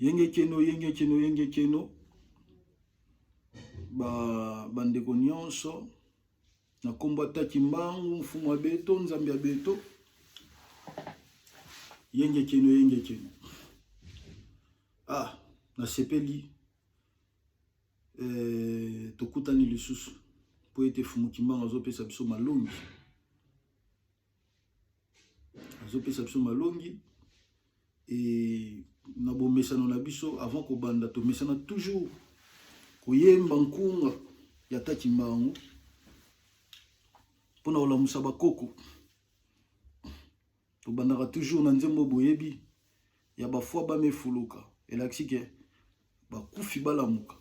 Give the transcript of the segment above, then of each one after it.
Yenge keno, yenge keno, yenge keno. Ba bandeko nyonso na kombo ata Kimbangu, mfumu ya beto, nzambe ya beto. Yenge keno, yenge keno. Ah, nasepeli eh, tokutani lisusu mpo ete Fumu Kimbangu azopesa biso malongi, azopesa biso malongi e na bomesano na biso avant kobanda tomesana toujours koyemba nkunga ya ta Kimbangu mpona kolamusa bakoko. Tobandaka toujours na nzembo boyebi ya bafwa bamefuluka, elakisi ke bakufi balamuka.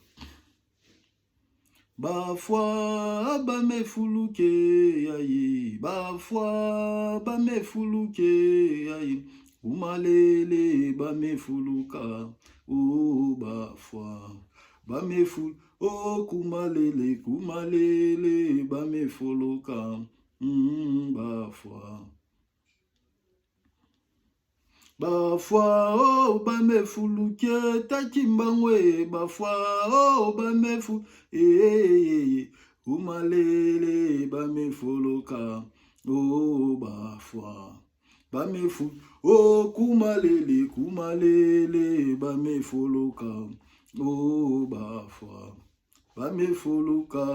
Bafwa bamefuluke yaye, bafwa bamefuluke yaye, umalele bamefuluka, o bafwa bamefulu, o kumalele kumalele bamefuluka, bafwa. Bafwa o oh, bamefuluke takimbango e bafwa o oh, bamefu e eh, umalele bamefuluka o oh, bafwa bamefu o kumalele kumalele bamefuluka o bafwa bamefuluka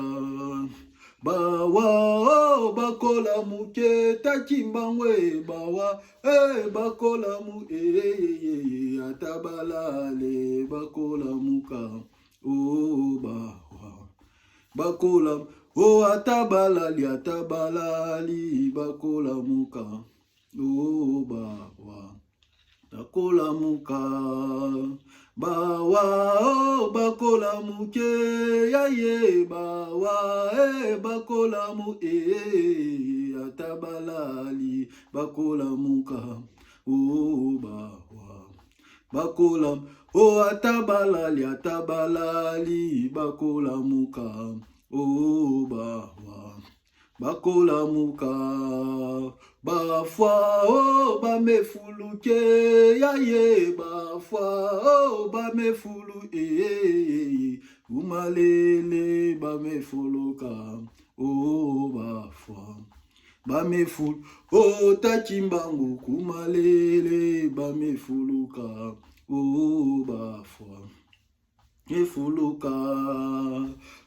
bawa oh, bakola moke takimbango e bawa e bakola mu e e, ata balale bakola muka o oh, bawa bakola o oh, ata balali ata balali bakola muka o oh, bawa bakolamuka bawa o bakolamuke ya ye bawa e bakolamu e ata balali bakolamuka o bawa bakola o ata balali ata balali bakolamuka o bawa bakolamuka bafwa o oh, bamefuluke ya ye bafwa o oh, bamefulu e umalele bamefuluka o oh, bafwa bamefulu o takimbangu kumalele bamefuluka o bafwa efuluka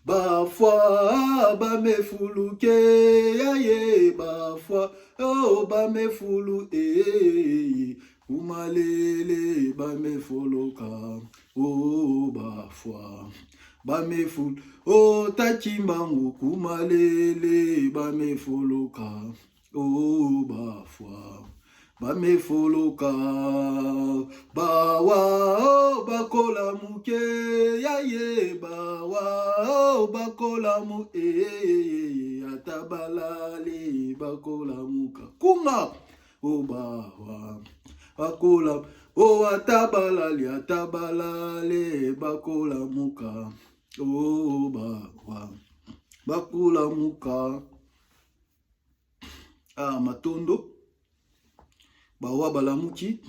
bafwa bamefuluke yaye bafwa oh bamefulu eh umalele bamefuluka oh bafwa bamefulu oh takimbangu kumalele bamefuluka Oh, bafwa bamefoloka bawa oh, bakola moke ya ye bawa oh, bakola mo eh, ata balali bakola muka kunga oh, bawa bakola oh, ata balali ata balale bakola muka oh, bawa bakola muka. Ah, matondo bawa balamuki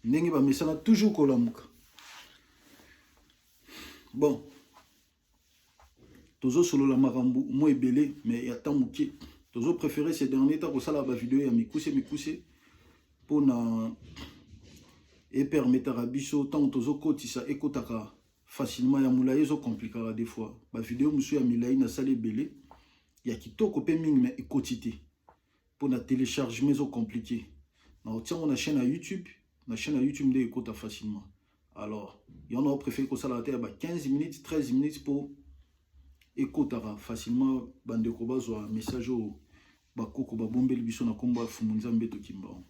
ndenge bamesana toujours kolamuka. Bon, tozosolola makambo mwa ebele mais ya temps moke. Tozo préférer ces derniers temps kosala bavideo ya mikuse mikuse mpona epermetaka biso ntango tozokotisa ekotaka facilement. Ya molai ezokomplikaka des fois. Bavideo mosusu ya milai nasali ebele ya kitoko mpe mingi mais ekoti te mpona téléchargement ezo compliqué. Na otiango na chaîne ya YouTube, na chaîne ya YouTube nde ekota facilement. Alors yango na préféré kosalaka te ya ba 15 minutes, 13 minutes mpo ekotaka facilement, bandeko bazwa message oyo bakoko babombeli biso na nkombo ya Fumu Nzambe Tokimbango.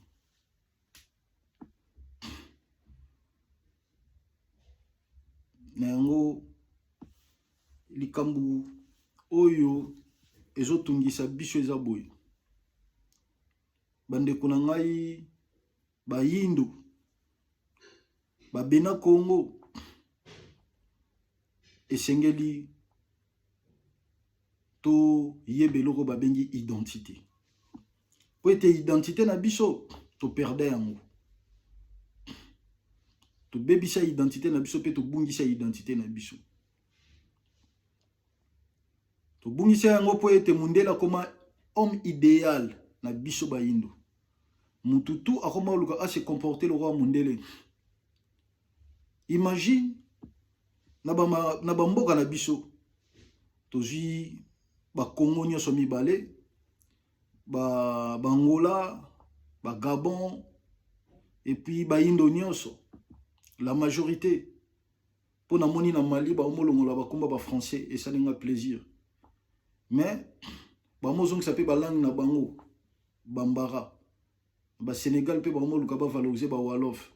Na yango likambo oyo ezotungisa biso eza boye, bandeko na ngai bayindo babena Kongo, esengeli toyeba eloko babengi identité, po ete identité na biso toperde yango. Tobebisa identité na biso mpe tobungisa identité na biso. Tobungisa yango mpo ete mundele akoma homme idéal na biso bayindo. Mutu tu akoma oluka a se comporter lokola mundele. Imagine na ba na bamboka na biso tozwi bakongo nyonso mibale ba bangola ba Gabon et puis bayindo nyonso la majorité mpo namoni na Mali baomolongola bakomba ba français esali nga plaisir mais bamozongisa mpe balangue na bango bambara ba Sénégal mpe baomoluka bavaloriser ba wolof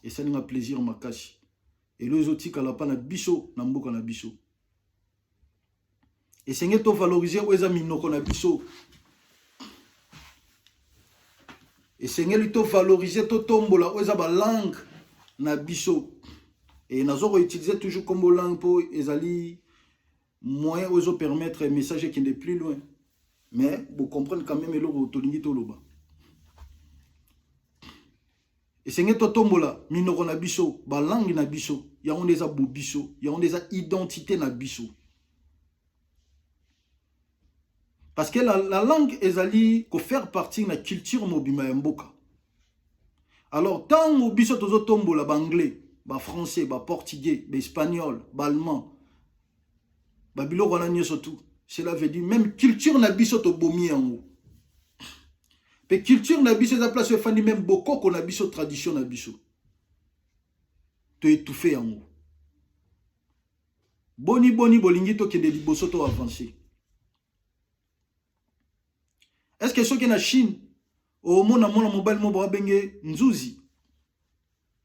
esali nga plaisir makasi elo ezotikala mpa na biso na mboka na biso esengeli to valoriser oyo eza minoko na biso esengeli to valoriser totombola oyo eza balangue na biso e nazo koutilize toujours kombo langue mpo ezali moyen oyo ezopermettre message ekende plus loin mais bocomprendre quand même eloko tolingi toloba Esengeli totombola minoko na biso, ba langue na biso, yango nde eza bobiso, yango nde eza identité na biso. Parce que la langue ezali ko faire partie na culture mobimba ya mboka. Alors tango biso tozotombola ba anglais, ba français, ba portugais, ba espagnol, ba allemand, ba biloko wana nyonso tout, cela veut dire même culture na biso tobomi yango. Pe culture na biso eza place efandi même bokoko na biso tradition na biso. To étouffer yango. Boni boni bolingi tokende liboso to avancer. Est-ce que soki na Chine omona mwana mobali moko babenge Nzuzi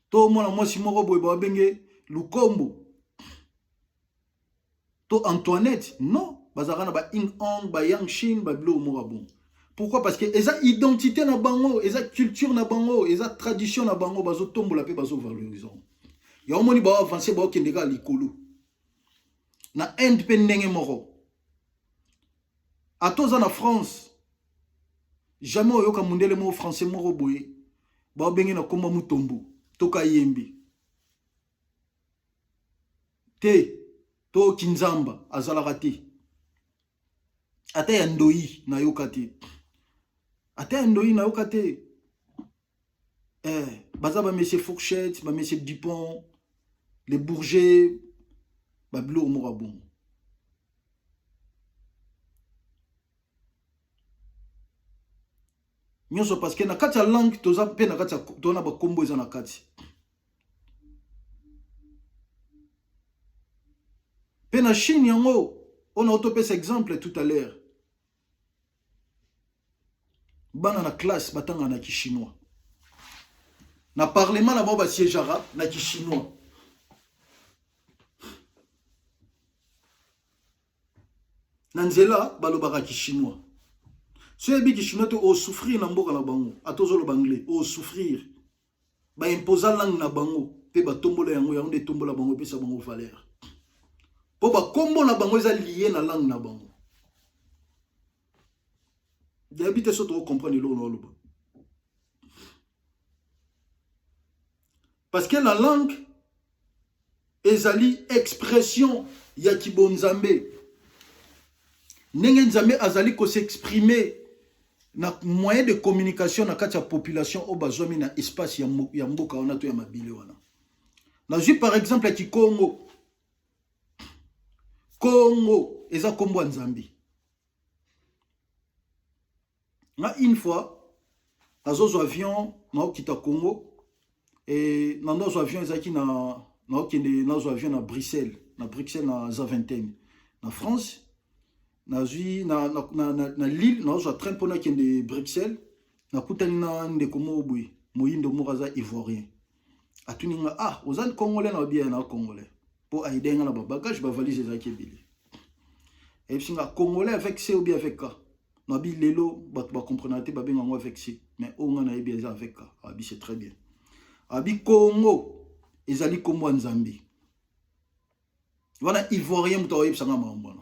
to mwana mwasi moko boye babenge Lukombo to Antoinette non bazalaka na ba Ing Ong ba Yang Shin ba biloko moko ya bongo. Pourquoi? Parce que eza identité na bango, eza culture na bango, eza tradition na bango, bazotombola mpe bazovaloriser. Yango moni bao avancer baokende kaka likolo. Na Inde mpe ndenge moko. Ata oza na France, jamais oyoka mundele moko français moko boye baobenge na komba Mutombo to Kayembe. Te to Kinzamba azalaka te. Ata ya ndoyi nayoka te. Ata ya ndoyi nayoka te. Eh, baza ba monsieur Fourchette, ba monsieur Dupont, les Bourget, ba biloko moko ya bongo. Nyonso parce que na kati ya langue toza mpe na kati ya tona ba kombo eza na kati. Mpe na Chine yango on a otopesa exemple tout à l'heure. Bana na classe batanga na kichinois. Na parlement na bango basiégeaka na kichinois. Na nzela balobaka kichinois. So yebi kichinois te osouffrir na mboka na bango, ata ozoloba anglais, osouffrir. Ba imposa langue na bango pe batombola yango, yango nde etombola bango epesa bango valeur. Po ba kombo na bango eza lié na langue na bango. Nayebi te so toko comprendre eloko na oloba. Parce que la langue ezali expression ya kibonzambe. Ndenge Nzambe azali ko s'exprimer na moyen de communication na kati ya population oyo bazwami na espace ya mboka wana to ya mabele wana. Nazwi par exemple ya Kikongo. Kongo eza kombo ya Nzambe. Nga une fois nazozwa avion naokita Congo e na ndozwa avion ezalaki na naokende nazwa avion na Bruxelles, na Bruxelles na Zaventem na France. Nazwi na, na, na, na, na Lille nazwa train mpo nakende Bruxelles. Nakutani na ndeko moko boye moyindo moko aza ivoirien. Atuni nga, ah oza congolais? Na bien na congolais po aide nga na ba bagage ba valise ezalaki ebele. Ayebisi nga congolais avec C ou bien avec K? Na bi lelo bato ba comprendre te babenga yango avec C, mais oyo nga nayebi eza avec K. Abi c'est très bien. Abi Congo ezali kombo ya Nzambe. Wana ivoirien moto ayebisa nga makambo wana.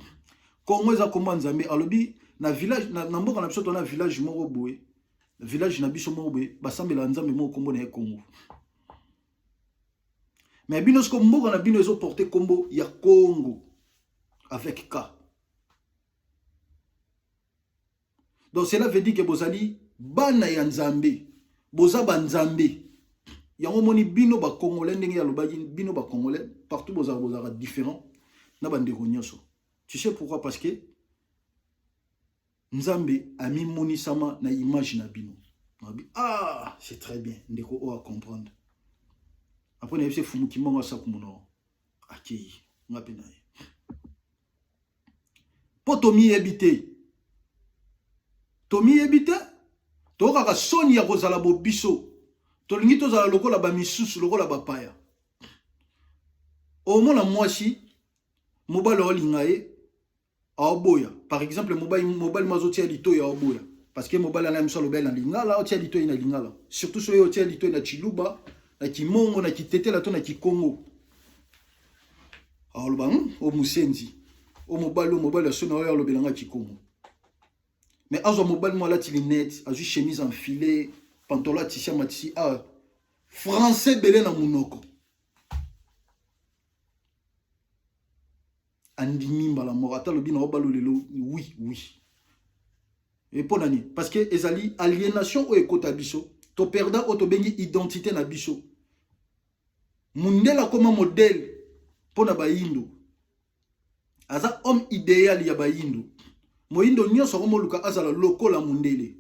Congo eza kombo ya Nzambe. Alobi na village na mboka na biso tona village moko boye, village na biso moko boye basambela Nzambe moko kombo na ye Congo. Mais bino siko mboka na bino ezo porter kombo ya Congo avec K. Donc cela veut dire que bozali bana ya Nzambe. Boza ba Nzambe. Yango moni bino ba Congolais ndenge ya lobaki bino ba Congolais partout bozala bozala différent na ba ndeko nyonso. Tu sais pourquoi? Parce que Nzambe amimonisama na image na bino. Nabi ah, c'est très bien ndeko oyo a comprendre. Après na yebisi fumu kimbangu asaku monoko. Akei nga pe na ye. Po tomiyebi te. Tomiyebi te. Tokaka soni ya kozala bobiso. Tolingi tozala lokola ba misusu, lokola bapaya. Omona mwasi mobali olinga ye aoboya par exemple mobali mobali mo azotia litoyi aoboya parce que mobali ana miso alobela na lingala otia litoyi na lingala surtout soki otia litoyi na chiluba na kimongo na kitetela to na kikongo aoloba o musenzi o mobali o mobali ya soni oyo alobela nga kikongo mais azwa mobali mo alati lunette azwi chemise en filet pantalon atisi amatisi ah français ebele na monoko Andimi mbala moko ata alobi na obalo lelo oui oui. Et mpo na nini? Parce que ezali aliénation oyo ekota biso, to perda oyo tobengi identité na biso. Mundele akoma modèle mpo na bayindo, aza homme idéal ya bayindo. Moyindo nyonso akomoluka azala lokola mundele,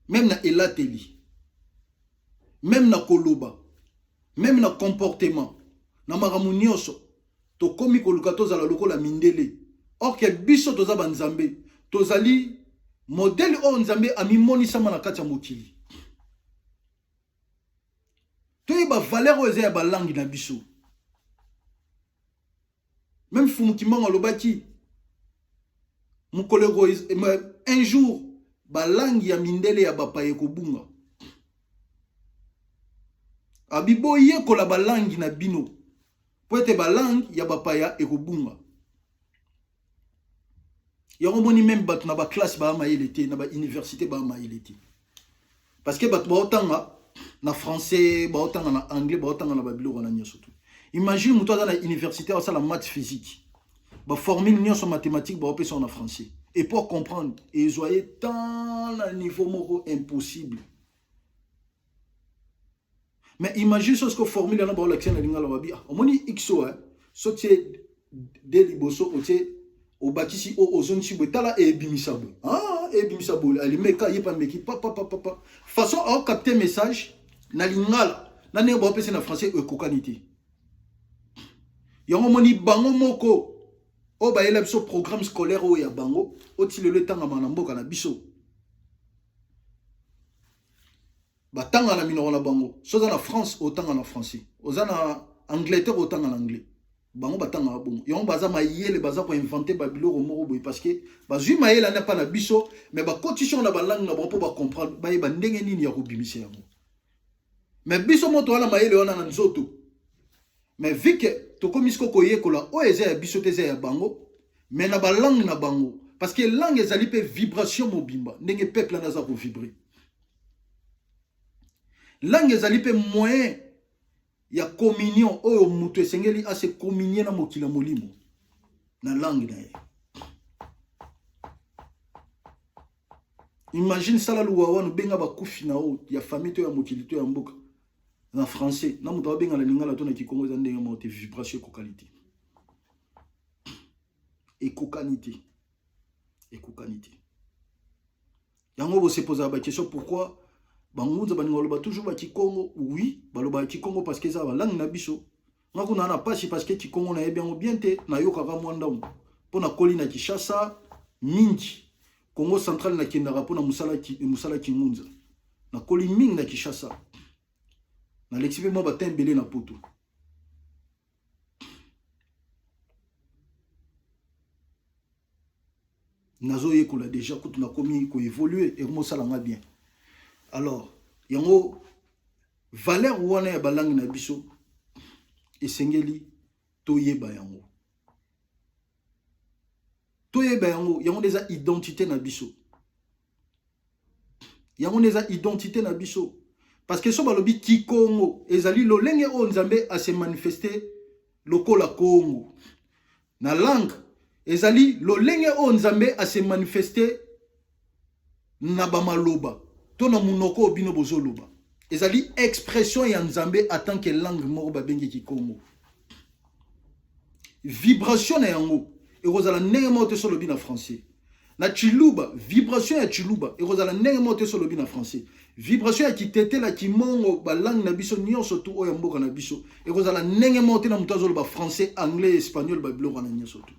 meme na elateli, meme na koloba, meme na comportement, na makambo nyonso tokomi koluka tozala lokola mindele. Or que biso toza ba nzambe, tozali modèle oyo Nzambe amimonisama na kati ya mokili. Toyeba valeur oyo eza ya balangi na biso. Meme Fumu Kimbangu alobaki mokolo un jour balangi ya mindele ya bapaya ekobunga. Abi boyekola balangi na bino mpo ete balangi ya bapaya ekobunga. Yango omoni meme bato na baklasse baa mayele te, na bauniversité baa mayele te, parce que bato baotanga na français, baotanga na anglais, baotanga na babiloko wana nyonso tu. Imagine moto aza na université asala maths physique, baformule nyonso mathématique baopesa na français, et pour comprendre ezwa ye tant na niveau moko impossible. Mais imagine soki sikoyo formule wana baolakisa na lingala, babi ah, omoni x oyo so tie de liboso otie obakisi o ozongisi boye, tala ebimisa boye, ah, ebimisa boye, alimeka ye pa meki pa pa pa pa pa façon aocapte message na lingala na ndenge baopesa na français ekokani te. Yango omoni bango moko oyo bayela biso programme scolaire oyo ya bango oti lelo etangama na mboka na biso, batanga na minoko na bango. So oza na France otanga na français, oza na Angleterre otanga na anglais, bango batangaka bongo. Yango baza mayele, baza koinvente babiloko moko boye parce que bazwi mayele wana mpa na biso, mais bakotisi yango na balangue na bango mpo bacomprendre, bayeba ndenge nini ya kobimisa yango. Mais biso moto wana mayele wana na nzoto, mais vu que tokomi siko koyekola oyo eza ya biso te, eza ya bango, mais na balangue na bango, parce que langue ezali mpe vibration mobimba ndenge peuple wana aza kovibre. Langue ezali mpe moyen ya communion oyo moto esengeli ase communier na mokili ya molimo na langue na ye. Imagine sala luwa wana obenga bakufi na oyo ya famille to ya mokili to ya mboka na français, na moto abenga na lingala to na kikongo, eza ndenge moko te, vibration ekokani te, ekokani te, ekokani te. Yango bosepozaka ba question pourquoi bangunza balinga baloba toujours ba kikongo. Oui, balobaka kikongo parce que eza balangue na biso. Nga kuna na pasi parce que kikongo nayebi yango bien te, nayokaka mwa ndambo mpo nakoli na Kinshasa mingi, Congo central nakendaka mpo na mosala kingunza, nakoli mingi na Kinshasa, nalekisi mpe mwa batin ebele na poto. Nazoyekola deja kutu nakomi koévolue, ekomosala nga bien. Alors yango valeur wana ya balangue na biso esengeli toyeba yango, toyeba yango. Yango nde eza identité na biso, yango nde eza identité na biso. Parce que so balobi Kikongo ezali lolenge oyo Nzambe a se manifester lokola Kongo. Na langue ezali lolenge oyo Nzambe a se manifester na bamaloba to na monoko oyo bino bozoloba. Ezali expression ya Nzambe en tant que langue moko babengi Kikongo. Vibration na yango ekozala ndenge moko te so olobi na français. Na Tshiluba, vibration ya Tshiluba ekozala ndenge moko te so olobi na français. Vibration ya Kitetela, Kimongo, ba langue na biso nyonso tu oyo ya mboka na biso ekozala ndenge moko te na moto azoloba français, anglais, espagnol, ba biloko wana nyonso tu.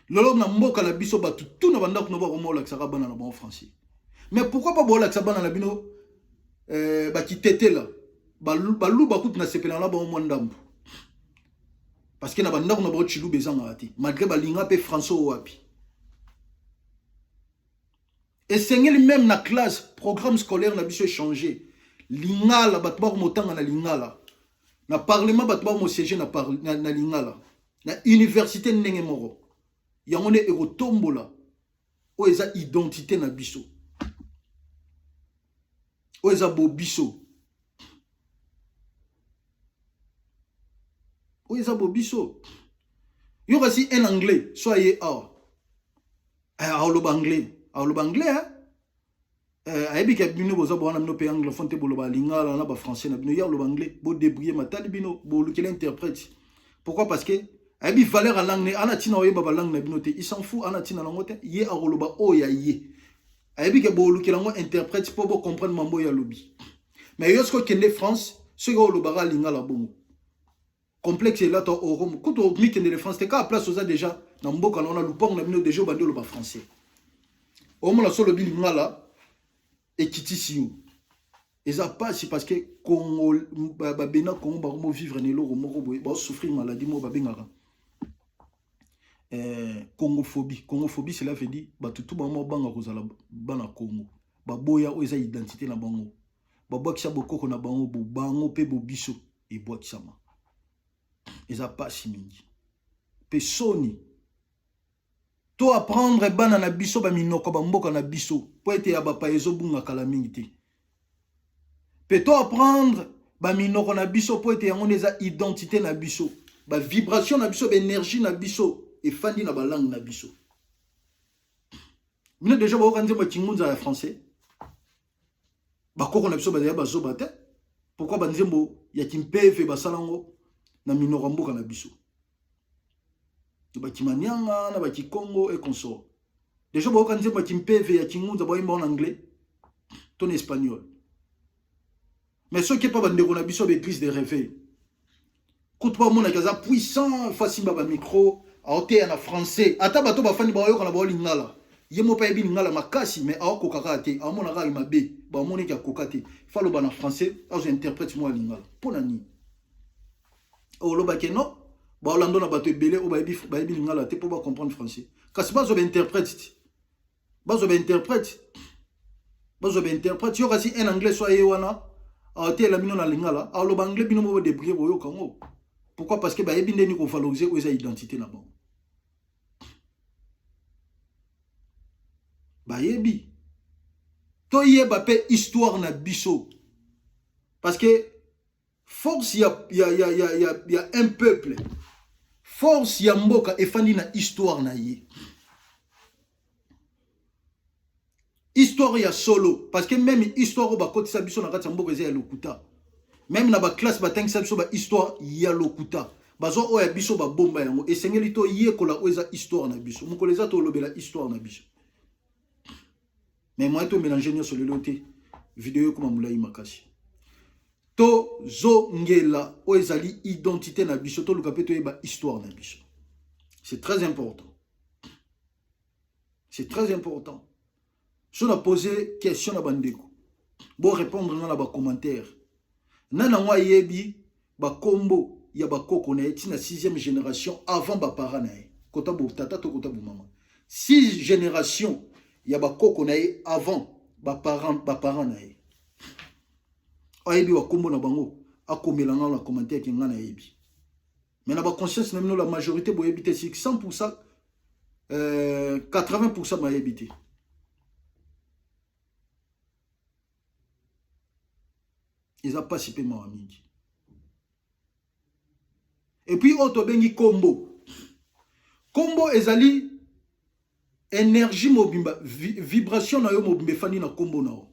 Lelo na mboka na biso bato tu na bandako na bango bolakisaka bana na bango français. Mais pourquoi pas bolakisa bana na bino ba Kitetela, baluba kutu na sepela na bango mwa ndambo. Parce que na bandako na bango Tshiluba ezangaka te, malgré balinga mpe français oyo wapi. Esengeli même na classe, programme scolaire na biso échanger. Lingala, bato bakomotanga na lingala. Na parlement bato bakosiéger na lingala. Na université ndenge moko. Yango nde ekotombola oyo eza identité na biso. Oyo eza bobiso. Oyo eza bobiso. Yo kasi un anglais, soit ye awa. Aoloba anglais. Aoloba anglais, hein? Ayebi ke bino boza bwana bino pe anglophone te boloba lingala na ba français na bino ya oloba anglais, bo débrouiller matali bino, bo lukela interprète. Pourquoi? Parce que ayebi valeur ya langue ne, ana tina oyeba ba langue na bino te, il s'en fout, ana tina nango te, ye akoloba oyo ya ye. Ayebi ke bo lukela ngo interprète po bo comprendre mambo ya lobi. Mais yo soki okende France, soki olobaka lingala bongo. Complexe là to orom kutu mikende le France te ka place oza déjà na mboka na ona lupango na bino déjà bandi oloba français. Omona solo bi lingala ekitisi yo. Eza pasi parce que Congo ba bena Congo ba mo vivre na eloko moko boye ba souffrir maladie moko ba bengaka. Congophobie. Congophobie cela veut dire ba tutu ba mo banga kozala bana Congo. Ba boya oyo eza identité na bango. Ba bwakisa bokoko na bango bo bango pe bo biso e bwakisama. Eza pasi mingi. Pe soni to apprendre bana na biso ba minoko ba mboka na biso po ete ya bapa ezobunga kala mingi te. Pe to apprendre ba minoko na biso po ete yango nde eza identité na biso, ba vibration na biso, ba énergie na biso efandi na ba langue na biso. Bino déjà bayoka nzembo ya Kingunza ya français. Bakoko na biso bazali bazoba te. Pourquoi ba nzembo ya Kimpeve basala ngo na minoko ya mboka na biso? Ba Kimanyanga na ba Kikongo et consort. Déjà bayoka nzembo ya Kimpeve ya Kingunza bayemba en anglais to na espagnol. Mais soki pa bandeko na biso ba église de réveil, kutu bamonaki aza puissant, fa simba ba micro, aoteya na français. Ata bato bafandi bayoka na bao lingala. Ye moko ayebi lingala makasi mais aokoka kaka te, aomona kaka mabe, baomonaki akoka te. Fa loba na français, azo interprète mwa lingala. Pona nini? Olobaki non, baolando na bato ebele oyo bayebi lingala te po ba comprendre français. Kasi bazo ba interprète ti. Bazo ba interprète. Bazo ba interprète. Yo kasi un anglais soit ye wana, aotela bino na lingala, aoloba anglais bino moko débrouiller boyoka ngo. Pourquoi? Parce que bayebi ndeni ko valoriser oyo eza identité na bango. Bayebi. Toyeba pe histoire na biso. Parce que force ya un peuple, force ya mboka efandi na histoire na ye. Histoire ya solo, parce que même histoire oyo bakotisa biso na kati ya mboka eza ya lokuta. Même na ba classe batangisa biso ba histoire ya lokuta. Bazo oyo ya biso ba bomba yango, esengeli to yekola oyo eza histoire na biso. Mokolo eza to lobela histoire na biso. Mais moi to mélanger nyonso lelo te. Vidéo ekoma molai makasi. To zongela oyo ezali identité na biso, to luka pe toyeba histoire na biso. C'est très important. C'est très important. Si on a posé question na bandeko, bo répondre na ba commentaire. Nana ngwa yebi ba kombo ya ba koko na ye ti na 6e génération avant ba parents na ye. Kota bo tata to kota bo mama. 6 génération ya ba koko na ye avant ba parents na ye. Ayebi ba kombo na bango, akomela nga na commentaire ke nga na yebi. Mais na ba conscience na bino la majorité boyebi te, si 100%, 80% bayebi te. Eza pasi pe mawa mingi. Et puis oyo tobengi kombo. Kombo ezali énergie mobimba, vibration na yo mobimba efandi na kombo na yo.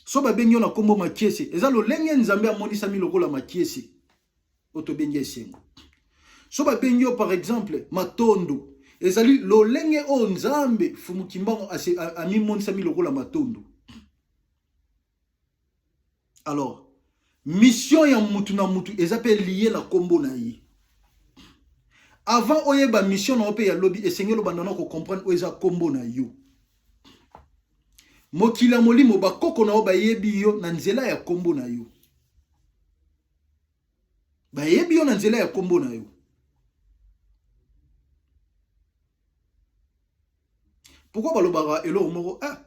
So babengi yo na kombo Makiese, eza lolenge Nzambe amonisami lokola Makiese oyo tobengi esengo. So babengi yo par exemple Matondo, ezali lolenge oyo Nzambe Fumu Kimbangu amimonisami lokola Matondo. Alors, mission ya mutu na mutu eza pe lié na kombo na ye. Avant oyeba mission na yo pe ya lobi, esengeli obanda na ko comprendre oyo eza kombo na yo. Mokili ya molimo, bakoko na yo bayebi yo na nzela ya kombo na yo. Bayebi yo na nzela ya kombo na yo. Pourquoi balobaka eloko moko ah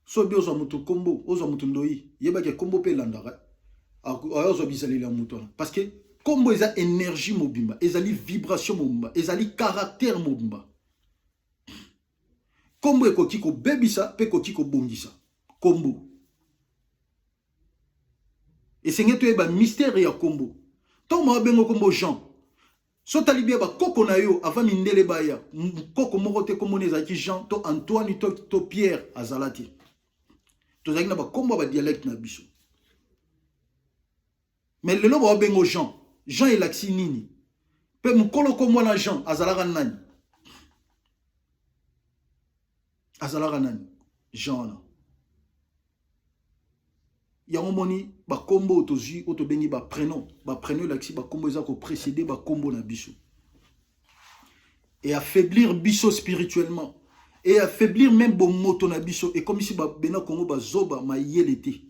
soki ozwa moto kombo, ozwa moto ndoyi, yebaki kombo pe elandaka, ozwa bizaleli ya moto wana, parce que kombo eza énergie mobimba, ezali vibration mobimba, ezali caractère mobimba. Kombo ekoki kobebisa pe ekoki kobongisa. Kombo esengeli toyeba mystère ya kombo. Ntango mawa bengo kombo Jean, so tali bien bakoko na yo avant mindele baya, koko moko te kombo ezalaki Jean to Antoine to Pierre azala te. Tozalaki na bakombo ya ba dialecte na biso. Mais lelo ba bengo Jean, Jean elakisi nini? Pe mukolo kombo na Jean azalaka nani? Azalaka nani? Jean wana. Yango moni bakombo oyo tozwi oyo tobengi ba prénom, ba prénom elakisi bakombo eza ko précéder bakombo na biso et affaiblir biso spirituellement et affaiblir même bomoto na biso, ekomisi ba bena Congo bazoba mayele te.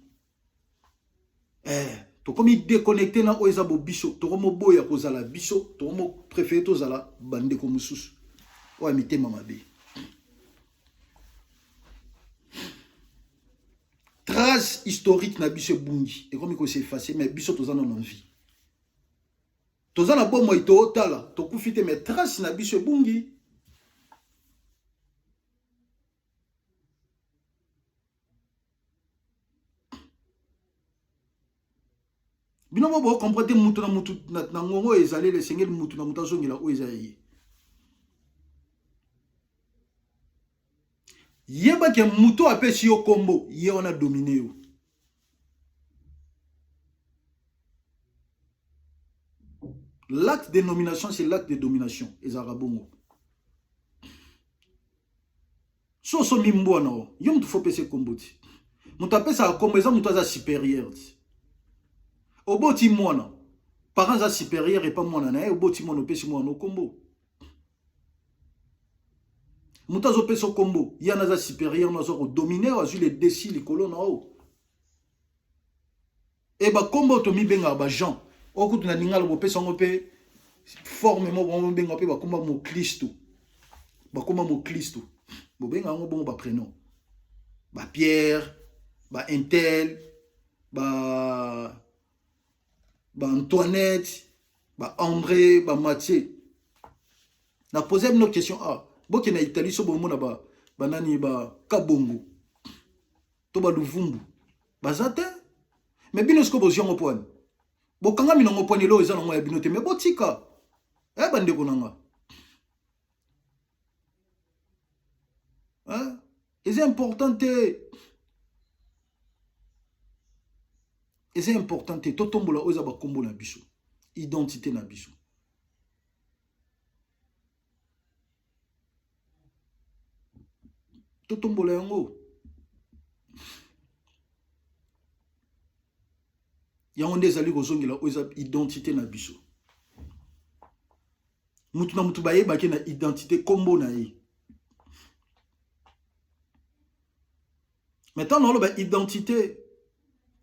Tokomi déconnecté na oyo eza bo biso, tokomoboya kozala biso, tokomo préférer tozala bandeko mosusu oyo ya mitema mabe. Trace historique na biso ebungi, ekomi ko s'effacer, mais biso toza na envie. Toza na bomoi tootala, tokufi te, mais trace na biso ebungi. Bino bo bo comprendre te mutu na mutu na ngongo ezaleli, esengeli mutu na mutu azongela oyo eza ye. Yeba ke mutu apesi yo kombo, ye wana domine yo. L'acte de nomination, c'est l'acte de domination. Ezalaka bongo. So osomi mbwa na yo, yo mutu faut pesa kombo ti. Mutu apesaka kombo eza mutu aza supérieur ti. Oboti mwana, parent aza supérieur epa mwana na ye, oboti mwana opesi mwana kombo. Mutu azopesa kombo, ye wana aza supérieur, no aza kodominer, azwi le dessus likolo na yo. E bakombo oyo tomibengaka ba Jean, oyo kutu na lingala bopesa yango mpe forme moko bango bobenga mpe bakomba moklisto, bakomba moklisto, bobenga yango bongo ba prénom, ba Pierre, ba Intel, ba Antoinette, ba André, ba Mathieu. Na poser bino question a, boke na Italie so bomona ba banani ba Kabongo to ba Luvumbu baza te, mais bino siko bozwi yango pwani, bokangami nango pwani, eloko eza nango ya bino te, mais botika bandeko na nga. Eza important te, eza important te. Totombola oyo eza bakombo na biso, identité na biso. Totombola yango. Yango nde ezali kozongela oyo eza identité na biso. Mutu na mutu bayebaki na identité kombo na ye. Maintenant naloba identité,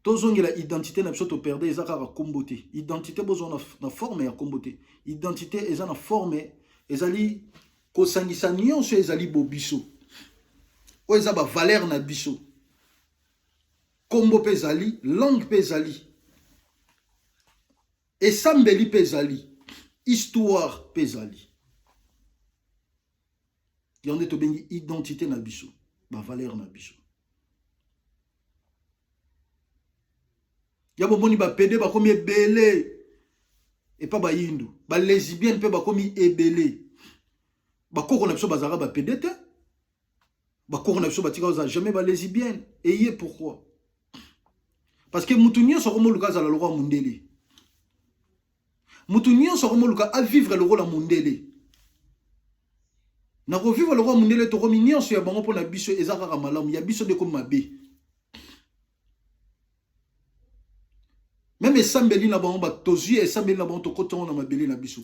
tozongela identité na biso toperde, eza kaka kombo te. Identité bozwa na forme ya kombo te. Identité eza na forme, ezali kosangisa nyonso ezali bobiso. Oyo eza ba valeur na biso. Kombo pe ezali, langue pe ezali, esambeli pe ezali, histoire pe ezali. Yango nde tobengi identité na biso. Bavaleur na biso. Ya bomoni ba PD bakomi ebele epa bayindu, ba lesbienne mpe bakomi ebele. Bakoko na biso bazalaka ba PD te. Bakoko na biso batika kozala jamais ba lesbienne. Eye pourquoi? Parce que mutu nyonso akomoluka azala lokola mundele. Mutu nyonso akomoluka a vivre lokola mundele. Na kovivre lokola mundele tokomi nyonso ya bango mpo na biso eza kaka malamu, ya biso nde ekomi mabe. Meme esambeli na bango tozwi esambeli na bango tokoti yango na mabele na biso.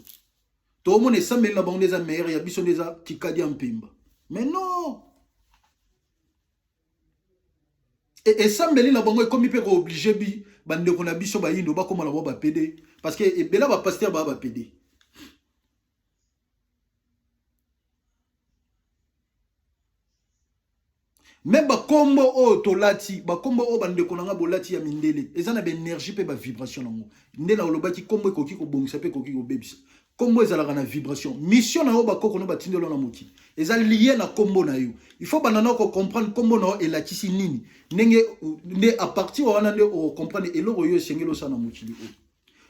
Toomona esambeli na bango nde eza meilleur, ya biso nde eza kikadi ya mpemba. Mais non! Esambeli na bango ekomi mpe kooblige bi bandeko na biso bayindo bakóma na bango ba PD, parce que ebele ba pasteur baa ba PD. Me bakombo oyo tolati, bakombo oyo bandeko na nga bolati ya mindele, eza na baenergie mpe bavibration nango. Nde na olobaki kombo ekoki kobongisa mpe ekoki kobebisa. Kombo ezalaka na vibration. Mission na yo bakoko no batindelo na mokili eza lié na kombo na yo. Il faut banda na ko comprendre kombo na yo elakisi nini. Ndenge nde à partir wana nde o comprendre eloko oyo esengeli osala na mokili oyo.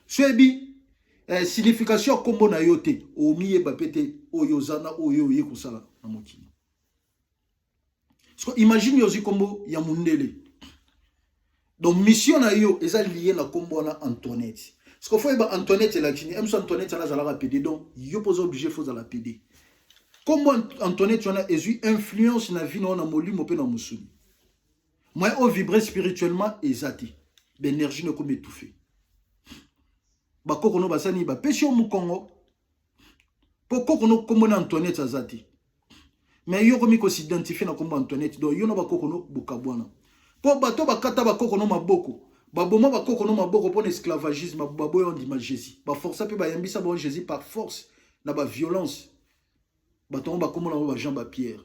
Soyebi signification ya kombo na yo te, omiyeba pe te oyo oza na oyo oye kosala na mokili. So imagine yo ozwi kombo ya mundele. Donc mission na yo eza lié na kombo wana Antoinette. Ce qu'il faut yeba Antoinette elakisi nini? Mso Antoinette wana azalaka PD, donc yo mpo oza obligé faut ozala PD. Kombo Antoinette wana ezwi influence na vie na yo na molimo mpe na mosuni. Moyen o vibrer spirituellement eza te. Ba énergie no ekomi étouffé. Bakoko no basani bapesi yo mokongo mpo koko no kombo na Antoinette aza te. Mais yo komi ko s'identifier na kombo Antoinette, donc yo na bakoko no bokabwana. Po bato bakata bakoko no maboko, baboma bakoko no maboko mpo na esclavagisme, baboya ondima Jésus. Baforsa mpe bayambisa bango Jésus par force na ba violence. Bato yango bakomona bango ba Jean ba Pierre.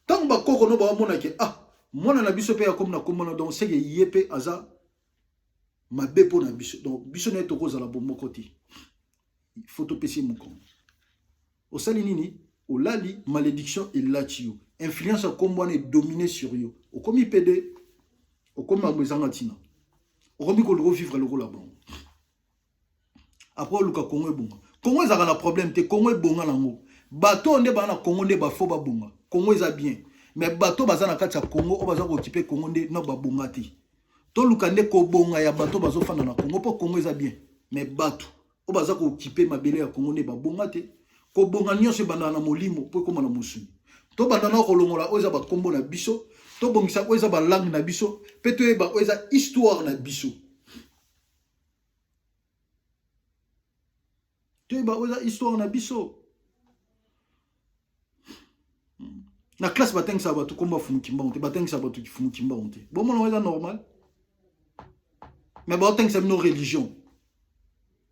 Ntango bakoko no baomona ke ah mwana na biso mpe akomi na kombo na, donc seke ye mpe aza mabe mpo na biso, donc biso na ye tokozala bomoko te. Faut topesi ye mokongo. Osali nini? Olali, malédiction elati yo. Influence ya kombo wana edomine sur yo. Okomi PD, okomi makambo ezanga ntina. Okomi koluka vivre lokola bango. Après oluka Congo ebonga. Congo ezalaka na problème te, Congo ebonga nango. Bato nde baa na Congo nde bafo babonga. Congo eza bien. Mais bato baza na kati ya Congo oyo baza kokipe Congo nde no babonga te. Toluka nde kobonga ya bato bazofanda na Congo mpo Congo eza bien. Mais bato oyo baza kokipe mabele ya Congo nde babonga te. Kobonga nyonso ebandaka na molimo mpo ekóma na mosuni. Tobanda na kolongola oyo eza bakombo na biso, tobongisa oyo eza balangue na biso, mpe toyeba oyo eza histoire na biso. Toyeba oyo eza histoire na biso. Na classe batangisaka bato kombo ya Fumu Kimbangu te, batangisaka bato Fumu Kimbangu te. Bomona eza normal. Mais baotangisa bino religion.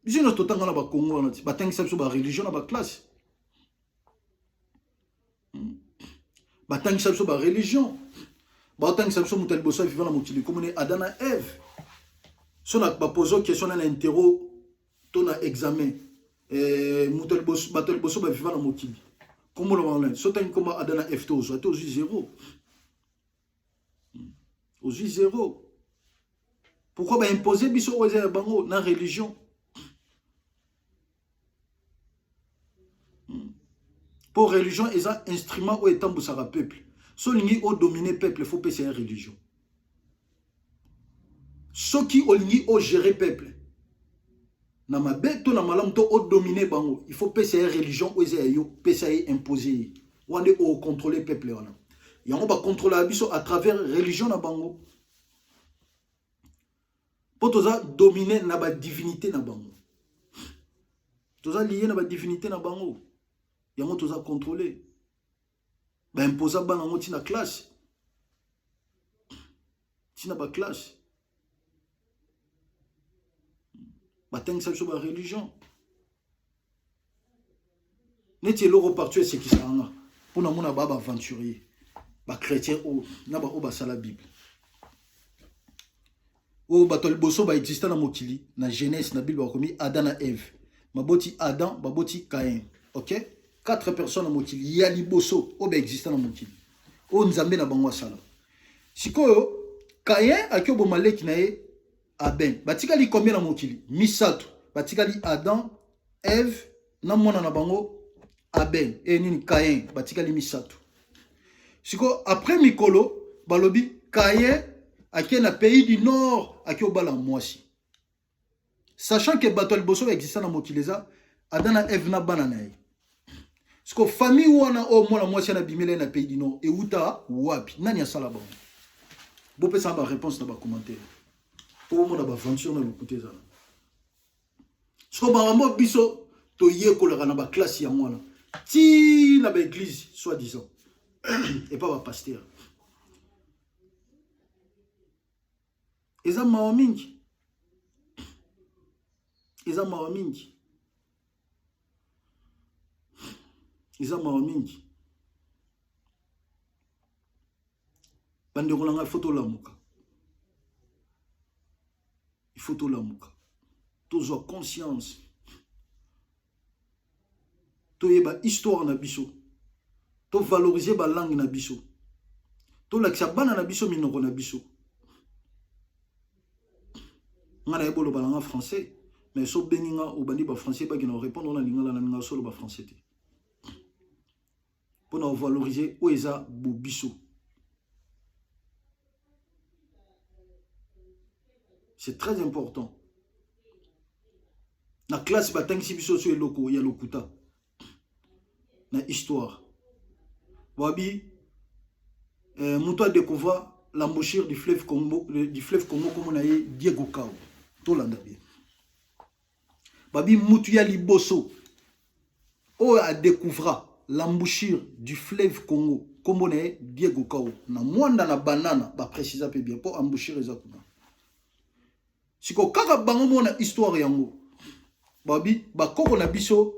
Biso nyonso totanga na bakongo wana ti batangisa biso ba religion na ba classe. Batangisa biso ba religion. Baotangisa biso moto ya liboso ya vivant na mokili komoni Adam na Eve. So na bapozo question na interro to na examen. Moto ya liboso, bato ya liboso ba vivant na mokili. Kombo na bango nani? So tangi kombo Adam na Eve to ozwa te, ozwi zéro. Ozwi zéro. Pourquoi ba imposer biso oyo eza ya bango na religion? Po religion eza instrument oyo etambusaka peuple. So olingi odominer peuple, faut pesa ya religion. Soki olingi ogérer peuple na mabe to na malamu to odominer bango, il faut pesa ya religion oyo eza ya yo, pesa ye, imposer ye. Wana nde ocontrôler peuple wana. Yango bacontrôlaka biso à travers religion na bango. Po toza dominer na ba divinité na bango. Toza lié na ba divinité na bango. Yango toza contrôler. Ba imposa bana yango tina classe. Tina ba classe. Batangisa biso ba religion. Neti eloko partout esekisaka nga mpona mona ba aventurier, ba chrétien oyo na ba oyo basala Bible. Oyo bato ya liboso ba exista na mokili na Genèse na Bible bakomi Adam na Eve. Baboti Adam, baboti Caïn. OK? 4 personnes na mokili ya liboso oyo ba exista na mokili. Oyo Nzambe na bango asala. Sikoyo Caïn aki oboma leki na ye Abel. Batikali combien na mokili? Misato. Batikali Adam, Eve na mwana na bango Abel. E nini Caïn, batikali misato. Sikoyo après mikolo balobi Caïn ake na pays du nord aki obala mwasi. Sachant que bato ya liboso ba exista na mokili eza Adam na Eve na bana na ye. Siko famille wana oyo mwana mwasi ana bimela ye na pays du nord euta wapi? Nani asala bango? Bopesa ba réponse na ba commentaire. Po bomona ba aventure na lokuta ezala. Siko makambo biso toyekolaka na ba classe yango wana ti na ba église soit disant epa ba pasteur. Eza mawa mingi, eza mawa mingi, eza mawa mingi. Bandeko na ngai, fo tolamuka, il faut tolamuka, tozwa conscience, toyeba histoire na biso, tovalorize balangue na biso, tolakisa bana na biso minoko na biso. Nga nayebi oloba na nga français, mais so obengi nga obandi ba français baki na répondre na lingala, na linga solo ba français te, mpo na valoriser oyo eza bobiso. C'est très important. Na classe batangisi biso so eloko ya lokuta na histoire. Babi moto a découvert l'embouchure du fleuve Congo, du fleuve Congo comme na ye Diego Cao. Tolanda bien. Babi mutu ya liboso oyo a découvra l'embouchure du fleuve Congo kombo na ye Diego Cao na Mwanda na Banana, ba précisa pe bien po embouchure eza kuna. Siko kaka bango mona histoire yango. Babi bakoko na biso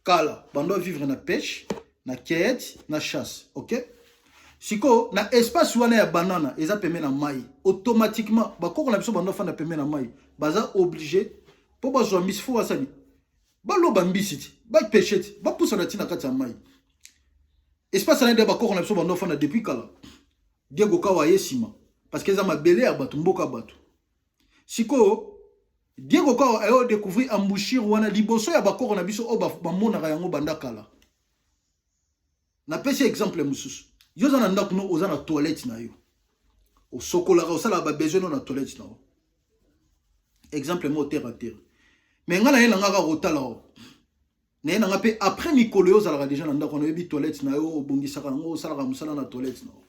kala bando vivre na pêche, na cueillette, na chasse, OK? Siko na espace wana ya banana eza pembe na mai, automatiquement bakoko na biso bando fanda pembe na mai, baza obligé po bazwa mbisi, fo basali baloba mbisi ti bapeshe ti bapusana ti na kati ya mai. Espace wana nde bakoko na biso bando fanda depuis kala. Diego Kao aye nsima parce que eza mabele ya bato, mboka ya bato. Sikoyo Diego Kao aye découvrir embouchure wana liboso ya bakoko na biso oyo bamonaka yango banda kala. Napesi exemple mosusu, yo oza na ndako no, oza na toilette na yo, osokolaka, osalaka ba besoin no na toilette na yo, exemple mo terre à terre. Mais nga na ye na nga kaka kotala o na ye na nga mpe après mikolo yo ozalaka deja na ndako wana, oyebi toilette na yo, obongisaka yango, osalaka mosala na toilette na yo.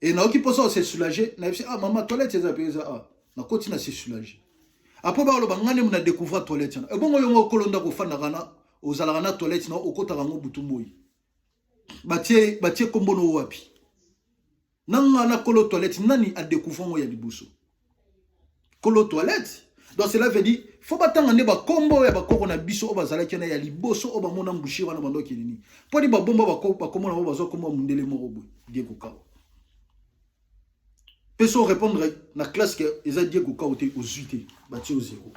E nayoki mposa ose soulager, nayebisi ah mama toilette eza mpe eza ah, nakoti na se soulager. Après baloba nga nde na découvrir toilette wana. Ebongo yo moko kolo ndako ofandaka na ozalaka na toilette na okotaka yango butu moi, batie batie kombo no wapi? Na nga na kolo toilette, nani a découvrir yango ya liboso? Kolo toilette. Donc cela veut dire faut batanga nde bakombo ya bakoko na biso oyo bazalaki wana ya liboso, oyo bamona mbushi wana bando okende nini, mpo ni babomba bakombo na bango, bazwa kombo ya mondele moko boye Diego Kao. Mpe so répondre na classe ke eza Diego Kao te, ozwi te, batie yo zéro.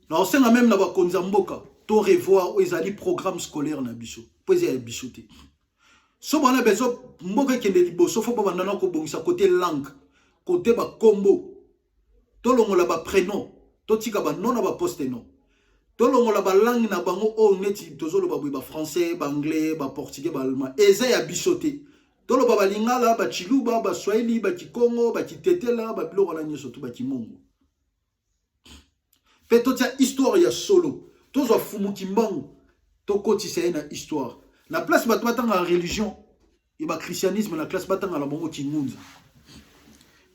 Na osenga même na bakonzi ya mboka to revoir oyo ezali programme scolaire na biso, mpo eza ya biso te. So bana bezo mboka ekende liboso, fo babanda na kobongisa côté langue, côté bakombo, tolongola ba prénom, totika ba nom na ba poste nom, tolongola ba langue na bango oyo neti tozoloba boye, ba français, ba anglais, ba portugais, ba allemand, eza ya biso te. Toloba balingala, bachiluba, baswahili, bakikongo, bakitetela, babiloko wana nyonso tu, bakimongo. Mpe totia histoire ya solo, tozwa Fumu Kimbangu, tokotisa ye na histoire. Na place bato batanga religion ya bachristianisme, na classe batanga na bango Kingunza.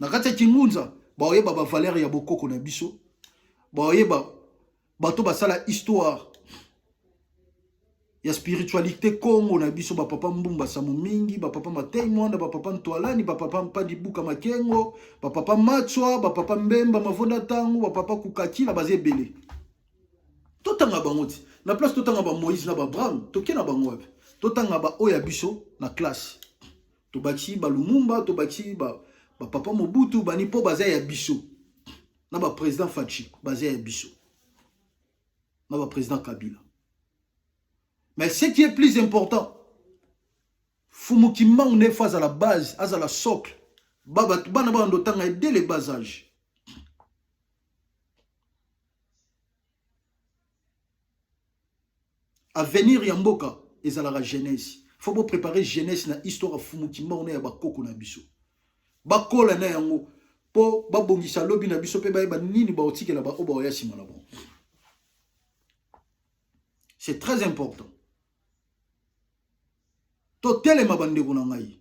Na kati ya Kingunza baoyeba bavaleur ya bokoko na biso, baoyeba bato basala histoire ya spiritualité Congo na biso, bapapa Mbumba Samu mingi, bapapa Matei Mwanda, bapapa Ntwalani, bapapa Mpadi Buka Makengo, bapapa Matswa, bapapa Mbemba Mavonda Tangu, bapapa Kukakila, baza ebele. Totanga bango ti na place totanga ba Moïse na ba Abraham, toke na bango wapi? Totanga ba oyo ya biso na classe, tobakisi ba Lumumba, tobakisi ba bapapa Mobutu, bani mpo baza ya biso, na ba président Fatshi baza ya biso, na ba président Kabila. Mais ce qui est plus important, Fumu Kimbangu nde faut azala base, azala socle. Ba bato bana bana ndotanga ye dès le bas âge. Avenir ya mboka ezalaka jeunesse. Faut bo préparer jeunesse na histoire ya Fumu Kimbangu na ya bakoko na biso. Bakola na yango po babongisa lobi na biso pe bayeba nini baotikela ba oyo baoya nsima na bango. C'est très important. Totelema bandeko na ngai.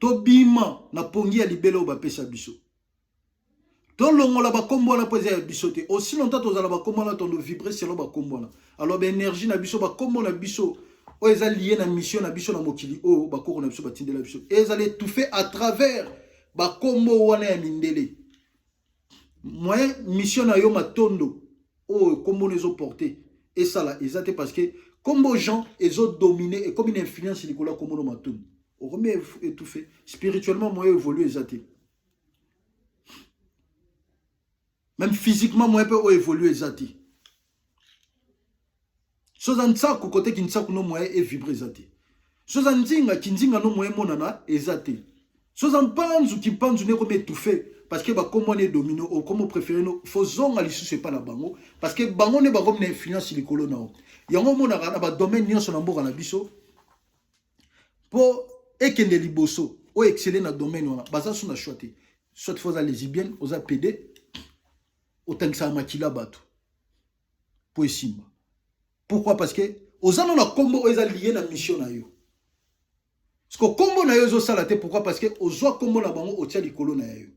Tobima na pongi ya libele oyo bapesa biso. Tolongola bakombo wana mpo eza ya biso te. Aussi longtemps tozala bakombo wana, tondo vibrer selon bakombo wana. Alors ba énergie na biso, bakombo na biso oyo eza lié na mission na biso na mokili oyo bakoko na biso batindela biso, ezala étouffé à travers bakombo wana ya mindele. Moyen mission na yo matondo oyo kombo na ezoporte esala eza te, parce que kombo Jean ezodomine, ekomi na influence likolo ya kombo no matondo, okomi étouffé spirituellement, moyen évolue eza te. Même physiquement, moyen mpe oyo évolue eza te. So oza ntsaku, kote kintsaku no moyen evibre eza te. So oza nzinga, kinzinga no moyen emonana eza te. So oza mpanzu, kimpanzu nde ekomi étouffé, parce que bakombo wana edomine. Okomi préféré no fo zonga lisusu epa na bango, parce que bango nde bakomi na influence likolo na yo. Yango omonaka na badomaine nyonso na mboka na biso, mpo ekende liboso, oyo excelle na domaine wana, baza so na choix te. Soit fo oza lesbienne, oza PD, otangisaka makila bato mpo esimba. Pourquoi? Parce que oza no na nkombo oyo eza lié na mission na yo. Parce que nkombo na yo ezosala te. Pourquoi? Parce que ozwa nkombo na bango, otia likolo na yo,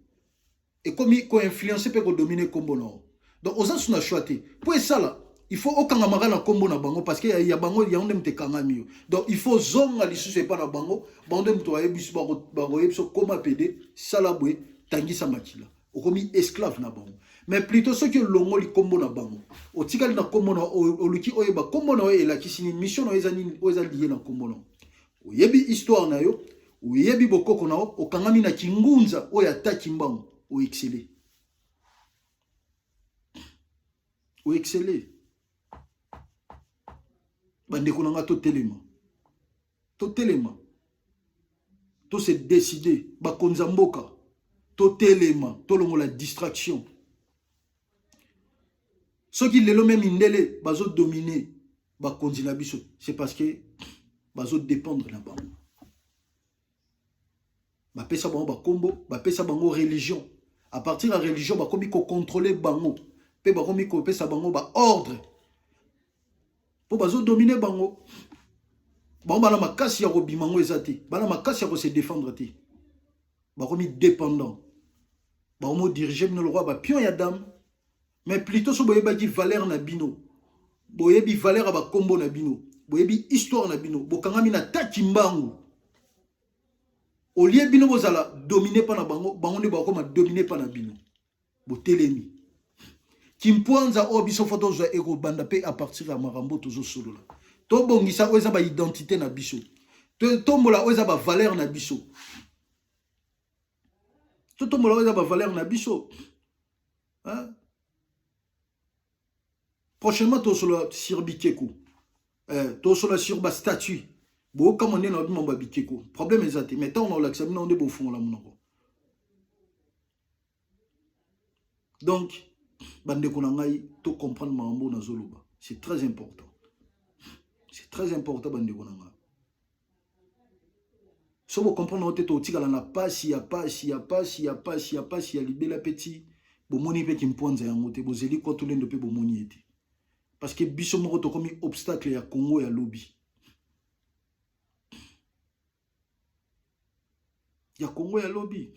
ekomi koinfluence mpe kodomine nkombo na yo. Donc oza su na choix te. Mpo esala, il faut okangamaka na nkombo na bango, parce que ya bango yango nde moto ekangami yo. Donc il faut zonga lisusu epa na bango. Bango nde moto bakoyebi biso koma pede, sala boye, tangisa makila, okomi esclave na bango. Mais plutôt soki olongoli nkombo na bango, otikali na nkombo na, oluki oyeba nkombo na yo elakisi nini, mission na yo eza nini, oyo eza lié na nkombo na yo, oyebi histoire na yo, oyebi bokoko na yo, okangami na kingunza oyo ataki mbango, oexcele, oexcele. Bandeko na nga, totelema, totelema, tose décide. Bakonzi ya mboka, totelema, tolongola distraction. Soki lelo me mindele bazodomine bakonzi na biso, c'est parce que bazodépendre na bango. Bapesa bango bakombo, bapesa bango religion. À partir ya religion, bakomi kocontrôle bango mpe bakomi kopesa bango baordre mpo bazodomine bango. Bango bana makasi ya kobima yango eza te, bana makasi ya kose défendre te, bakomi dépendant, bakomi odirige bino lokola bapion ya dame. Mais plutôt so boyebaki valeur na bino, boyebi valeur ya bakombo na bino, boyebi histoire na bino, bokangami na taki mbangu, olie bino bozala domine mpa na bango, bango nde bakoma domine mpa na bino. Botelemi kimpwanza oyo biso fo tozwa ekobanda mpe à partir ya makambo tozosolola. Tobongisa oyo eza baidentité na biso, totombola oyo eza bavaleur na biso, totombola oyo eza bavaleur na biso, hein? Prochainement tosolola sur bikeko, tosolola sur bastatut. Bokamwa nde na babimambo ya bikeko, problème eza te, mais ntango na olakisa bino nde bofungola monoko. Donc bandeko na ngai, to comprendre makambo nazoloba, c'est très important, c'est très important. Bandeko na ngai, so bocomprendre yango te, totikala na pasi ya pasi ya pasi ya pasi ya pasi ya libela. Mpe ti bomoni mpe kimpwanza yango te, bozeli kwa tolendo mpe bomoni ye te, parce que biso moko tokomi obstacle ya Congo ya lobi, ya Congo ya lobi.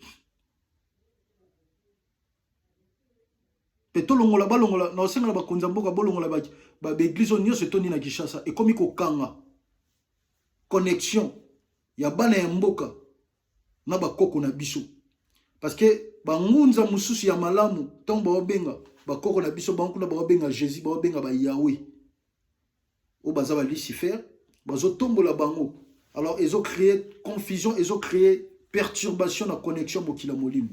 Mpe tolongola, balongola na osengela bakonzi ya mboka, bolongola baeglise oyo nyonso etondi na Kinshasa, ekomi kokanga connexion ya bana ya mboka na bakoko na biso, parce que bangunza mosusu ya malamu, ntango baobenga bakoko na biso, bango kuna baobenga Jésus, baobenga bayawe oyo baza balucifer, bazotombola bango. Alors ezocréer confusion, ezocréer perturbation na connexion mokili ya molimo.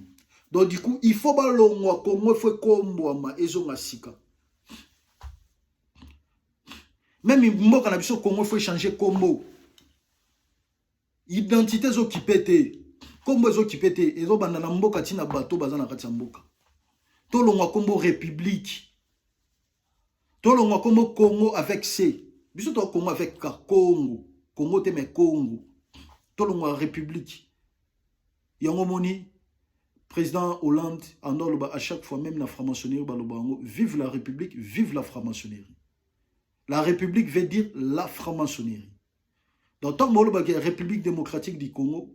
Donc du coup il faut balongwa. Congo il faut ekombwama, ezonga sika. Même mboka na biso Congo, il faut échanger kombo. Identité ezokipe te, nkombo ezokipe te, ezobanda na mboka ntina bato baza na kati ya mboka. Tolongwa nkombo république, tolongwa nkombo Congo avec C. Biso to Congo avec K, Congo Congo te, mais Congo. Tolongwa république. Yango moni président Hollande ando aloba à chaque fois, même na franc-maçonnerie baloba yango: vive la république, vive la franc-maçonnerie. La république veut dire la franc-maçonnerie. Donc ntango bolobaki République démocratique du Congo,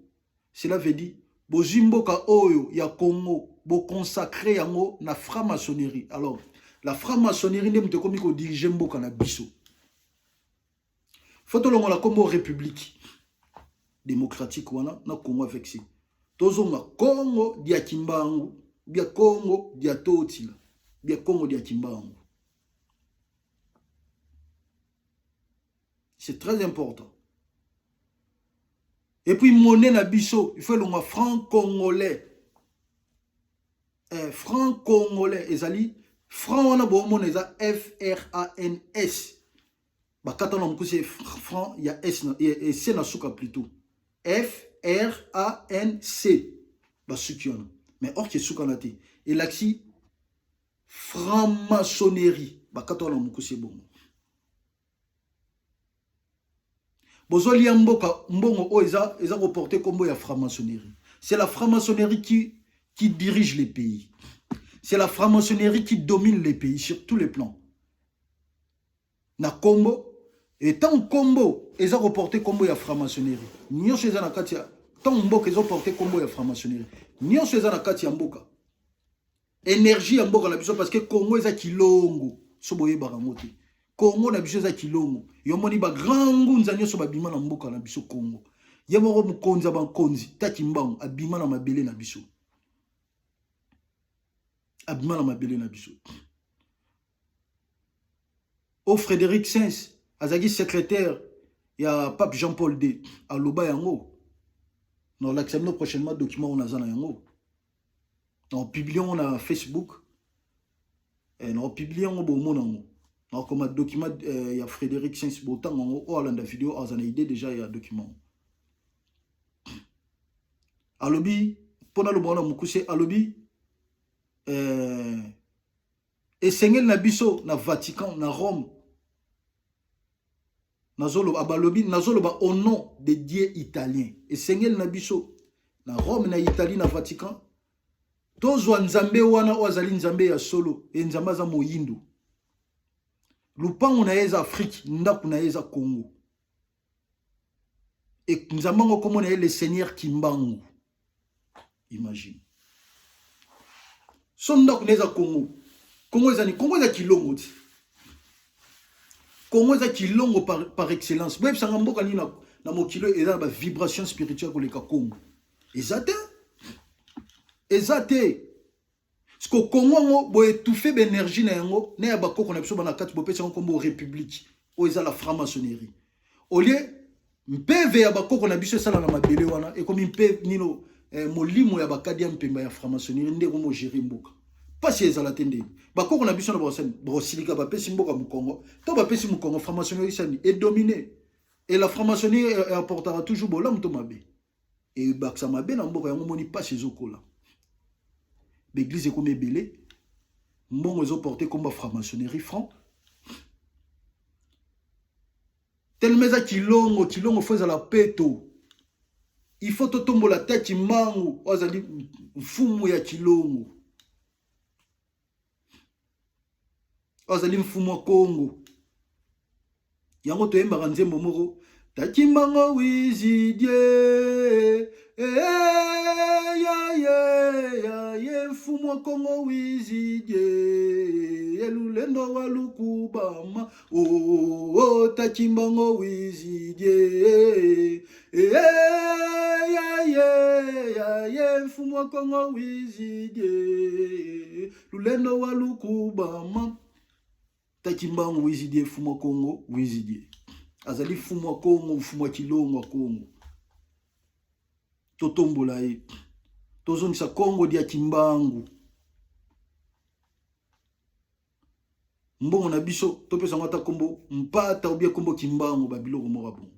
cela veut dire bozwi mboka oyo ya Congo, boconsacre yango na franc-maçonnerie. Alors la franc-maçonnerie nde moto ekomi kodirige mboka na biso. Faut tolongola nkombo république démocratique wana na Congo avec C. Tozonga Congo dia Kimbangu, bia Congo dia Totila, bia Congo dia Kimbangu. C'est très important. Et puis monnaie na biso, il faut elongwa franc congolais. Franc congolais ezali franc wana bomona eza FRANS. Bakata na mokuse franc ya S na, e, C na suka plutôt. FRANC basuki wana. Mais or ke suka na te. Elakisi franc-maçonnerie. Bakata wana mokuse bongo. Bozolia mboka mbongo oyo eza eza koporte kombo ya franc-maçonnerie. C'est la franc-maçonnerie qui dirige les pays. C'est la franc-maçonnerie qui domine les pays sur tous les plans. Na kombo, et tant kombo eza koporte kombo ya franc-maçonnerie, nyonso eza na kati ya tant mboka ezoporte kombo ya franc-maçonnerie, nyonso eza na kati ya mboka. Énergie ya mboka na biso, parce que Congo eza kilongo, so boyebaka yango te. Congo na biso eza kilongo. Yo moni ba grand ngunza nyonso babima na mboka na biso Congo. Ye moko mokonzi ya bankonzi Taki Mbangu abima na mabele na biso. Abima na mabele na biso. O Frédéric Sens azalaki secrétaire ya Pape Jean-Paul II aloba yango. Nolakisa bino prochainement document oyo naza na yango. Na publie yango na Facebook. Na publie yango bomona yango. Nakoma document ya Frédéric Sens, botanga yango. Oyo alanda video aza na idée déjà ya document. Alobi mpona aloba wana mokuse, alobi esengeli na biso na Vatican, na Rome, nazoloba, balobi nazoloba au nom de Dieu italien. Esengeli na biso na Rome, na Italie, na Vatican, tozwa nzambe wana oyo azali nzambe ya solo. E nzambe aza moyindo, lupango na ye eza Afrique, ndako na ye eza Congo. E nzambe yango kombo na ye le Seigneur Kimbangu. Imagine, so ndako na ye eza Congo. Congo eza ni Congo eza kilongo ti. Congo eza kilongo par excellence. Boyebisanga mboka nini na mokili eza na ba vibration spirituelle koleka Congo? Eza te, eza te. Siko Congo yango boétouffe baénergie na yango na ya bakoko na biso bana kati, bopesi yango nkombo république oyo eza la franc-maçonnerie. Au lieu mpeve ya bakoko na biso esala na mabele wana, ekomi mpe nino molimo ya bakadi ya mpemba ya franc-maçonnerie nde ekomi ogere mboka. Mpasi ezala te ndeni bakoko na biso na bakosani bakosilika, bapesi mboka mokongo to bapesi mokongo franc-maçonnerie esani edomine. Et la franc-maçonnerie apportera toujours bolamu to mabe, ebakisa mabe na mboka yango. Moni mpasi ezokola, baeglise ekomi ebele, mbongo ezoporte komba franc-maçonnerie franc telema eza kilongo. Kilongo fo ezala peto. Il faut totombola Taki Mbangu oyo azali mfumu ya kilongo, oyo azali mfumu ya Kongo. Yango toyembaka nzembo moko: Taki Mbango wizidie ye mfumu wa Kongo wizidie elulendo wa lukubama o Taki Mbango wizidie ye mfumu wa Kongo wizidie lulendo wa lukubama. Taki Mbangu wizidie mfumu wa Kongo wizidie, azali mfumu wa Kongo, mfumu wa kilongo wa Kongo. Totombola ye, tozongisa Kongo dia Kimbangu. Mbongo na biso topesa yango ata kombo mpata obie kombo Kimbangu, babiloko moko bongo.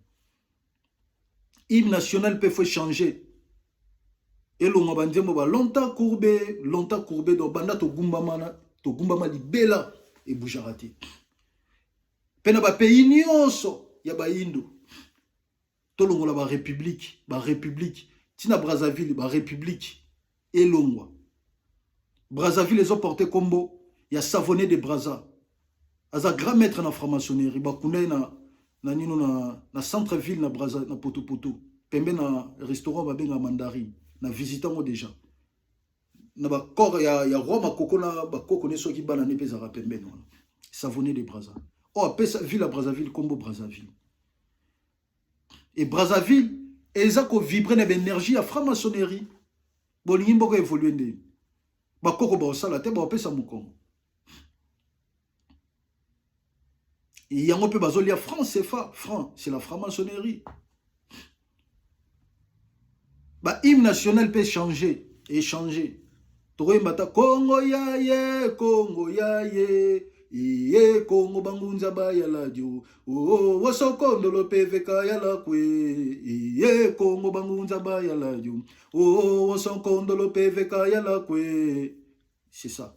Hymne national mpe faut changer. Elongwa banzembo ba longtemps courbé, longtemps courbé donc banda togumbama na togumbama libela ebougeaka te. Mpe na ba pays nyonso ya bayindo tolongola ba république, ba république tina Brazzaville ba république elongwa. Brazzaville ezo porter kombo ya Savonnet de Brazza. Aza grand maître na franc-maçonnerie, bakunda ye na na nino na, na centre ville na Brazza na Poto Poto, pembe na restaurant babenga Mandarine, na visite yango déjà. Na ba corps ya, ya roi Makoko na bakoko ne soki bana ne mpe ezalaka pembeni wana. Savonnet de Brazza. Oh, apesa ville ya Brazzaville kombo Brazzaville. Et Brazzaville eza ko vibrer na énergie ya franc-maçonnerie. Bolingi mboka évoluer ndeni. Bakoko baosala te baopesa mokongo. Yango mpe bazolia franc CFA, franc, c'est la franc-maçonnerie. Ba hymne national mpe changer, échanger. Tokoyemba ta Kongo ya ye, Kongo ya ye. Iye Kongo bangunza bayala dio. Oh, wasokondolo PVK yala kwe. Iye Kongo bangunza bayala dio. Oh, wasokondolo PVK yala kwe. C'est ça.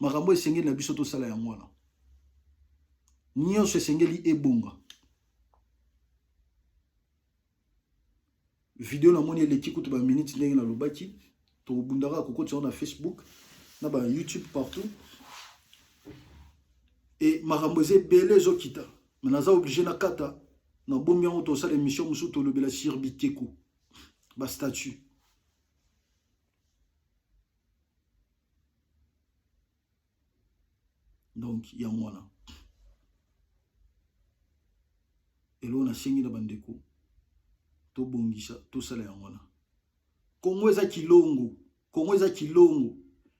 Makambo esengeli na biso tosala yango wana. Nyonso esengeli ebonga. Video namoni eleki kutu ba minutes ndenge nalobaki. Tobundaka kokotisa yango na Facebook, na ba YouTube partout. Et makambo eza ebele ezokita. Mais naza obligé na kata na bombi yango tosala émission mosusu tolobela sur bikeko ba statut. Donc yango wana eloko nasengi na bandeko tobongisa tosala yango wana. Kongo eza kilongo, Kongo eza kilongo.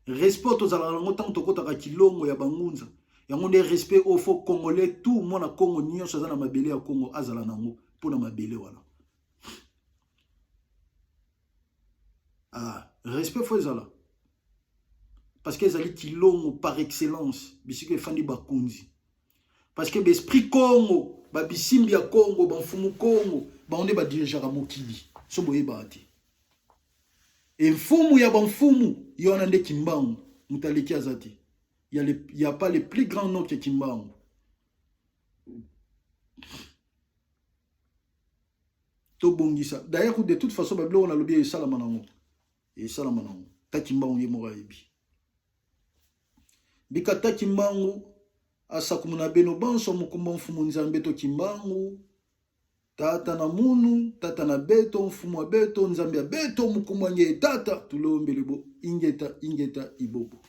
Respect tozalaka nango ntango tokotaka kilongo ya bangunza, yango nde respect oyo faut congolais tout mwana Kongo nyonso aza na mabele ya Kongo azala nango mpo na mabele wana. Ah, respect faut ezala parce que ezali kilongo par excellence bisika efandi bakonzi parce que baesprit Congo babisimbi ya Congo bamfumu Congo bango nde badirigeaka mokili so boyebaka te. E mfumu ya bamfumu ye wana nde Kimbangu, moto aleki aza te. Ya pas le plus grand nom que Kimbangu. Tobongisa d'ailleurs de toute façon babiloko nalobi esalama nango, esalama nango ta Kimbangu ye moko ayebi bika ta Kimbangu asakumu na beno banso mokumba mfumu Nzambe to Kimbangu tata na munu tata na beto mfumu wa beto Nzambe ya beto mokumba nge tata tulombele bo ingeta ingeta ibobo.